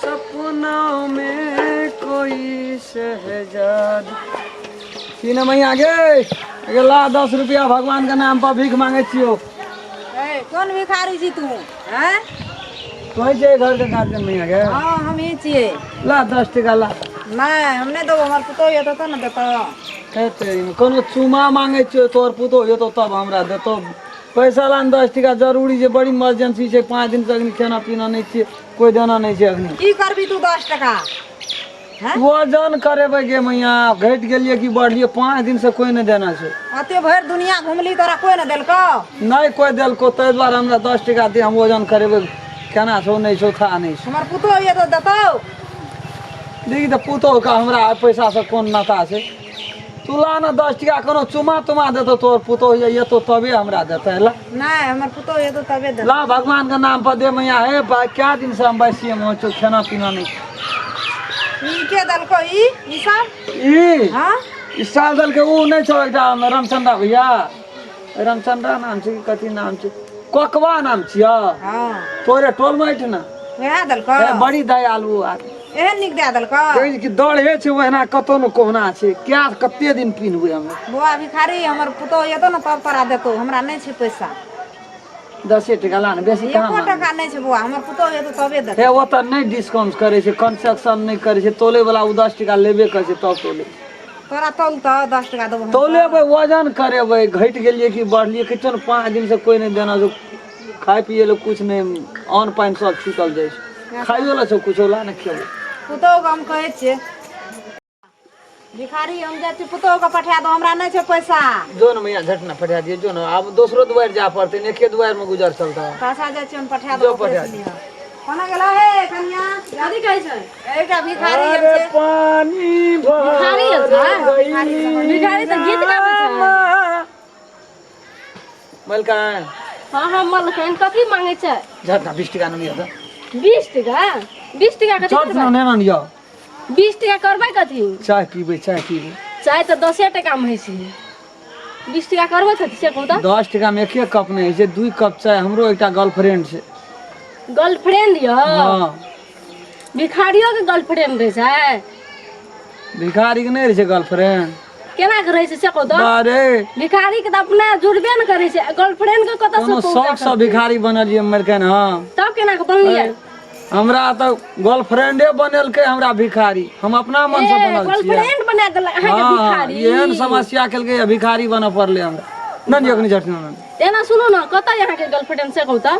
सपना में कोई शहजाद की नाम है आगे आगे ला 10 रुपया, भगवान के नाम पर भीख मांगे छियो। ए, कोन भिखारी छी तू हैं? तोही छै घर के गार्जियन नहीं आगे? हाँ, हम ही छियै। ला, 10 टका ला। नहीं, हम नहीं देबो। हमर पुतोह हेतौ तब ने देतौ। हेतै, कोनो चुमा मांगे छियो? तोहर पुतोह हेतौ तब हमरा देतौ पैसा। ला ने, 10 टका जरूरी छै, बड़ी इमरजेंसी छै। 5 दिन से अखनी खाना पीना नहीं छियै, कोई देना नहीं छै अखनी। की करबी तू 10 टका हैं? वजन करेबै गे मैया, घटि गेलियै कि बढ़लियै। 5 दिन से कोई नहि देना छै। अते भरि दुनिया घुमली, तोरा कोई ने देलकौ? नहि कोई देलको, ताहि दुआरे हमरा 10 टका दे, हम वजन करेबै। केना छौ, नहि छौ, था नहि छौ। हमर पुतोह हेतौ, देतौ। देखी तऽ, पुतोह के हमरा पैसा से कोन नाता छै? तू ला ने 10 टका, कोनो चुमा तुमा देतौ। तोहर पुतोह ये एतौ तबे हमरा देतै, ला। नहीं, हमर पुतोह हेतौ तबे देतौ। ला, भगवान के नाम पर दे मैया। हे भाई, क्या दिन से हम बैसिए में छौ, खाना पीना नहीं। ई के देलकौ ई ई सब? ई? हाँ। ई साल दल के ऊ नहि छौ एकटा रामचंद्रा भैया, रामचंद्रा नाम छै कि कथी नाम छै, कोकवा नाम छियौ? हाँ। तोरे टोल मे ना। वएह देलकौ? हे, बड़ी दयालु आदमी। एहन नीक दए देलकौ? कहै छै कि दौड़े छै ओहिना, कतौ ने कहुना छै। क्या कते दिन पिन्हबै हम? बौआ भिखारी, हमर पुतोह एतौ ने तब तोरा देतौ। हमरा नहि छै पैसा। 10 टका ला ने, बेसी कहाँ एको मांगै? टका नहि छै बौआ। हमर पुतोह एतौ तबे देतौ। हे, ओतऽ नहि डिस्काउंट करै छै, कंसेक्शन नहि करै छै। तोले वाला ओ 10 टका लेबे करै छै तब तोले। तोरा तौल तऽ 10 टका देबो हम। तोलेबै, वजन करेबै, घटि गेलियै कि बढ़लियै किछो ने। 5 दिन से कोई नहि देना छै, खाय पियै लए कुछ नहि, अन्न पानि सब छूटल जाइ छै। खाइयो लए छौ कुछो, ला ने, खेबै। पुतोहके हम कहै छियै। भिखारी, हम जाइ छी, पुतोहके पठा दो, हमरा नहि छै पैसा। जो ने मैया, झटना पठा दियौ, जो ने। आब दोसरो दुआरि जाय पड़तै ने, एके दुआरिमे गुजर चलतै? पैसा जाइ छी हम, पठा जो दो। पठा। कोना गेल हे कनिया? कथी कहै छै? एकटा भिखारी आयल अरे छै। पानी भिखारी आयल छै? भिखारी तऽ गीत गाबै छै। मलकान। हाँ हाँ, मलकान, कथी मांगे छै? झटना 20 टका नहीं तऽ। 20 टका? 20 टका कथी झट करबै? ने ने लिअ। 20 टका करबै कथी? चाय पीबै, चाय पीबै। चाय तऽ 10 टका मे होइ छै। 20 टका करबै कथी से कहू तऽ। 10 टका मे एके कप नहि होइ छै, 2 कप चाय। हमरो एकटा गर्लफ्रेंड छै। गर्लफ्रेंड यऽ? हाँ। भिखारियो के गर्लफ्रेंड रहै छै? भिखारी के नहि रहै छै गर्लफ्रेंड? केना के रहै छै से कहू तऽ। अरे। भिखारी के तऽ अपना जुड़बे ने करै छै, गर्लफ्रेंड के कतऽ कोनो से पूजा शौक सँ करतै? भिखारी बनलियै मलकन, हँ। तब केना के बनलियै? हमरा तऽ गर्लफ्रेंडे बनेलकै हमरा भिखारी, हम अपना मन से ए, बनल छियै। गर्लफ्रेंड बना देलक अहाँके? हँ। भिखारी। एहन समस्या केलकै या भिखारी बनऽ पड़लै हमरा। नहि, अखनी झट नहि। एना सुनू ने, कतऽ अहाँके गर्लफ्रेंड से कहू तऽ।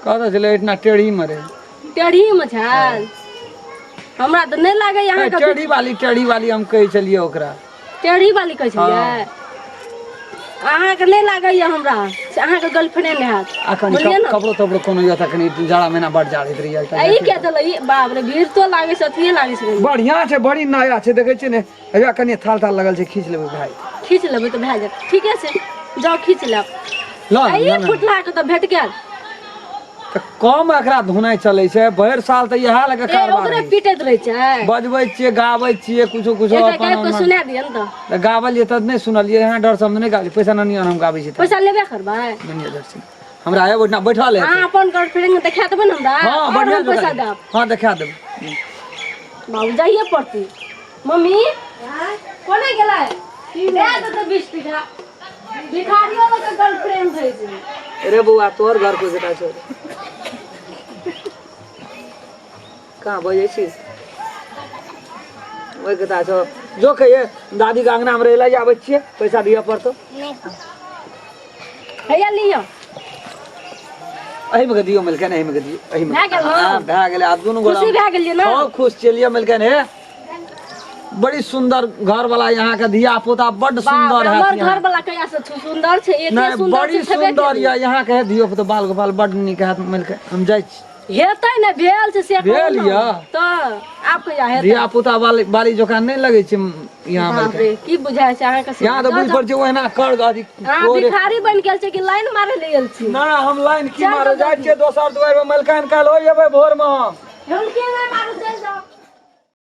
कतऽ छलै? एहिठिना टेढ़ी मे रहै। टेढ़ी मे छल? हमरा तऽ नहि लागैया अहाँके। टेढ़ी वाली, टेढ़ी वाली हम कहै छलियै ओकरा। टेढ़ी वाली कहै छलियै? अहाँके नहि लागैया हमरा से अहाँके गर्लफ्रेंड हैत। आ कनि बोलिए ना। कपड़ो तपड़ो कोनो यऽ तऽ कनि जाड़ा महीना बड जाड़ैत रहियै। आ ई के देलक ई? बाप रे, भीड़ तो लागै छै, अथिये लागै छै। बढ़िया छै, बड़ी नया छै, देखै छियै ने? हैया कनि थाल थाल लगल छै, खींच लेबै भाई। खींच लेबै तऽ भए जायत। ठीके छै, जाउ खींच लेब। ल। आ ई ल ने। फुटला के तऽ भेट गेल। तऽ कम एकरा धुनाइ चलै छै? भरि साल तऽ इएह लऽ कऽ ए कारोबार ओकरे होइ छै। पीटैत रहै छै। बजबै छियै, गाबै छियै, कुछो कुछो। एकटा अपन गाबि कऽ मन- सुना दिअ ने तऽ। तऽ गाबलियै तऽ नहि सुनलियै यहाँ डर से हम नहि गाबलियै। पैसा नहि हम गाबै छी तऽ। पैसा लेबे करबै। नहि डर से हमरा आब ओहिठिना बैठल है। अहाँ अपन गर्लफ्रेंड के देखा देबै ने हमरा? हाँ। आओर बढ़िया। हम पैसा देब। हाँ, देखा देबै। बाबू, जाइए पड़तै। मम्मी, कोना गेलै? दए देतै 20 टका। भिखारियो लोक के गर्लफ्रेंड होइ छै। अरे बौआ, तोहर घर कोइ बेटा छौ? कहाँ बजै छी? ओहि कता छौ। जो कहिए दादी के अंगना में रहै लए आबै छियै, पैसा दिअ पड़तौ। हैया लिअ। एहिमे के दियौ मिलके, एहिमे के दियौ, एहिमे। भए गेल ने? हाँ, भए गेलै। आब दुनू गोरा खुशी भए गेलियै ने? सब खुश चलिए मिलके। हे, बड़ी सुंदर घर वाला यहाँ के, धिया पुता बड सुंदर बाप रे, है। हमर घर वाला कहिया से सुंदर छै? एते नहीं सुंदर बड़ी छै, छेबे सुंदर केलै। यऽ यहाँ के धियो पुता, बाल गोपाल बड नीक हैत मिलके। हम जाइ छी। हेतै ने, भेल छै से कहू भेल ने। यऽ। तऽ आब कहिया हेतै? धिया पुता वाली बाली जोका नहि लगै छै यहाँ बाप मिलके। रे, की बुझाइ छै अहाँके से? यहाँ तऽ बुझि पड़ै छै ओहिना कर अथी। अहाँ भिखारी बनि गेल छै कि लाइन मारै लए गेल छी? ना, हम लाइन की चल मारे जाउ। जाइ छियै दोसर दुआरि मे मलकान, काल्हि हो जेबै भोर मे हम। हुनके नहि मारू, चलि जाउ।